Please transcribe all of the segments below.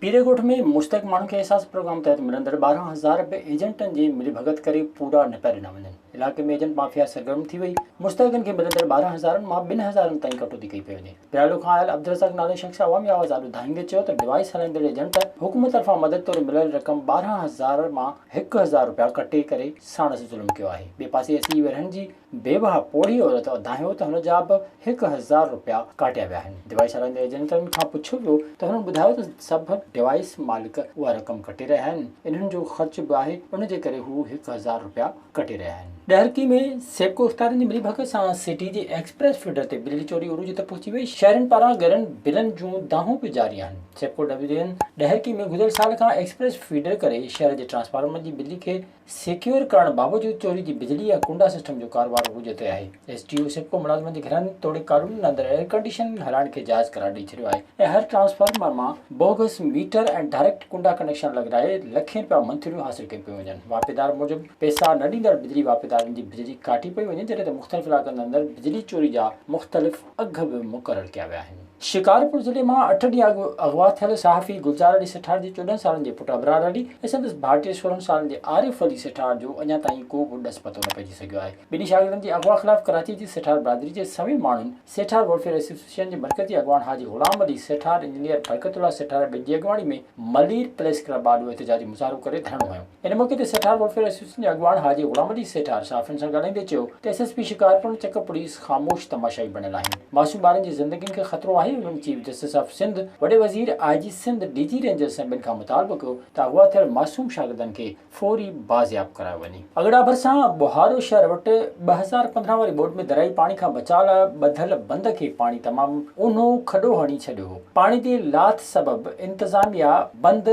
پيري ڳوٺ ۾ مستحق ماڻهن کي احساس پروگرام تحت ملندڙ 12 هزار به ايجنٽن جي ملي ڀڳت ڪري پورا نه پيا ڏنا وڃن. علائقي ۾ ايجنٽ مافيا سرگرم ٿي وئي. مستحقن کي ملندڙ 12 هزارن مان ٻن هزارن تائين ڪٽوتي ڪئي پئي وڃي. پيرالو کان آيل عبدالرزاق نالي شخص عوامي آواز آڏو دانهيندي چيو ته ڊوائيس هلائيندڙ ايجنٽ حڪومت طرفان مدد طور مليل رقم 12 هزار مان 1000 رپيا ڪٽي ڪري ساڻس ظلم ڪيو آهي. ٻئي پاسي 80 ورهين جي بيواهه پوڙهي عورت دانهيو ته هن جا به 1000 رپيا ڪاٽيا ويا آهن. ڊوائيس هلائيندڙ ايجنٽن کان پڇيو ويو ته هنن ٻڌايو ته سڀ ڊوائيس مالڪ اها رقم ڪٽي رهيا آهن، انهن جو خرچ به آهي ان جي ڪري هو 1000 رپيا ڪٽي رهيا آهن. ڏهرڪي ۾ سيپڪو اختيارين جي ملي ڀڳت سان سٽي جي ايڪسپريس فيڊر تي بجلي چوري عروج تي پهچي وئي، شهرين پاران ڳرن بلن جون دانهون به جاري آهن. سيپڪو ڊويزن ڏهرڪي ۾ گذريل سال کان ايڪسپريس فيڊر ڪري شهر جي ٽرانسفارمر جي بجلي کي سيڪيور ڪرڻ باوجود چوري جي بجلي ۽ ڪنڊا سسٽم جو ڪاروبار عروج تي آهي. ايس ڊي او سيپڪو ملازمن جي گهرن توڙي ڪالونين اندر ايئرڪنڊيشن هلائڻ کي جائز قرار ڏئي ڇڏيو آهي ۽ هر ٽرانسفارمر مان بوگس ميٽر ۽ ڊائريڪٽ ڪنڊا ڪنيڪشن لڳرائي لکين رپيا منٿليون حاصل ڪيون پيون وڃن. واهپيدار موجب پئسا نه ڏيندڙ بجلي واهپيدارن جي بجلي ڪاٽي پئي وڃي جڏهن ته مختلف علائقن اندر بجلي چوري جا مختلف اگهه به مقرر ڪيا ويا آهن. شڪارپور ضلعي مان اٺ ڏينهن اڳ اغوا ٿيل صحافي گلزار علي سٺار جي 14 سالن جي پٽ ابرار علي ۽ سندس ڀائٽي 16 سالن جي عارف علي سٺار جو اڃا تائين ڪو به ڏس پتو نه پئجي سگهيو آهي. ٻنهي شاگردن جي اغوا خلاف ڪراچي جي سٺار برادري جي سوين ماڻهن سيٺار ويلفيئر ايسوسيئيشن جي مرڪزي اڳواڻ حاجي غلام علي سيٺار، انجنيئر برڪت الله سيٺار ۽ ٻين جي اڳواڻي ۾ ملير پريس ڪلب آڏو احتجاجي مظاهرو ڪري ڌرڻو هنيو. ان موقعي تي سيٺار ويلفيئر ايسوسيئيشن جي اڳواڻ حاجي غلام علي سيٺار صحافين سان ڳالهائيندي چيو ته ايس ايس پي شڪارپور ۽ چڪ پوليس خاموش تماشائي بڻيل آهن. معصوم ٻارن جي زندگين کي خطرو آهي، هنن چيف جسٽس آف سنڌ، وڏي وزير، آء جي سنڌ، ڊي جي رينجرز ۽ ٻين کان مطالبو ڪيو ته اغوا ٿيل معصوم شاگردن کي فوري بازياب ڪرايو وڃي. اڳڙا ڀرسان ٻوهارو شهر وٽ 2015 واري ٻوڏ ۾ دريائي پاڻي کان بچاء لاء ٻڌل بند کي پاڻي تمام اونهو کڏو هڻي ڇڏيو هو، پاڻي جي لاٿ سبب انتظاميا بند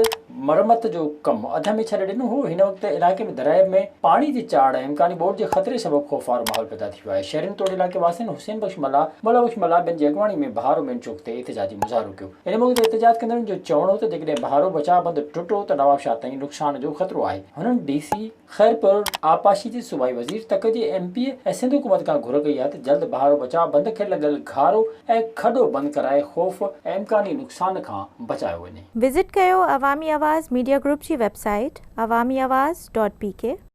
مرمت جو ڪم اڌ ۾ ڇڏي ڏنو هو، هن وقت علائقي ۾ درياء ۾ پاڻي جي چاڙهه ۽ امڪاني ٻوڏ جي خطري سبب خوف وارو ماحول پيدا ٿي ويو آهي، شهرين توڙي علائقي واسين حسين بخش ملاح، مولا بخش ملاح ٻين جي اڳواڻي ۾ بهارو مين چوڪ تي احتجاجي مظاهرو ڪيو، ان موقعي تي احتجاج ڪندڙن جو چوڻ هو ته جيڪڏهن بهارو بچاء بند ٽٽو ته نوابشاهه تائين نقصان جو خطرو آهي، هنن ڊي سي خيرپور، آبپاشي جي صوبائي وزير، تڪ جي ايم پي اي ۽ سنڌ حڪومت کان گهر ڪئي آهي ته جلد بهارو بچاء بند کي لڳل گهارو ۽ کڏو بند ڪرائي خوف ۽ امڪاني نقصان کان بچايو وڃي. وزٽ ڪيو عوامي آواز ميڊيا گروپ جي web site Awami Awaz dot P K.